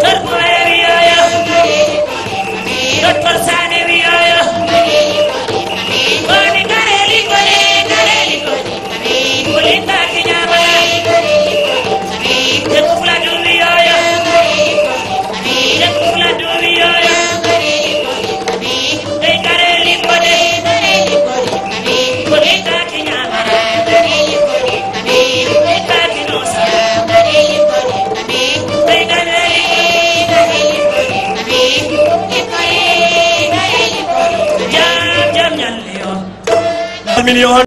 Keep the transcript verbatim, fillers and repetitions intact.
Docteur Boye wiyoyo, Docteur Sane wiyoyo, woni gareli kole, gareli kole, kole taki nyamala. Docteur Fuladu wiyoyo, Docteur Fuladu wiyoyo, gareli kole, gareli kole, kole taki nyamala. Jam, jam, ñalli on. Amin yo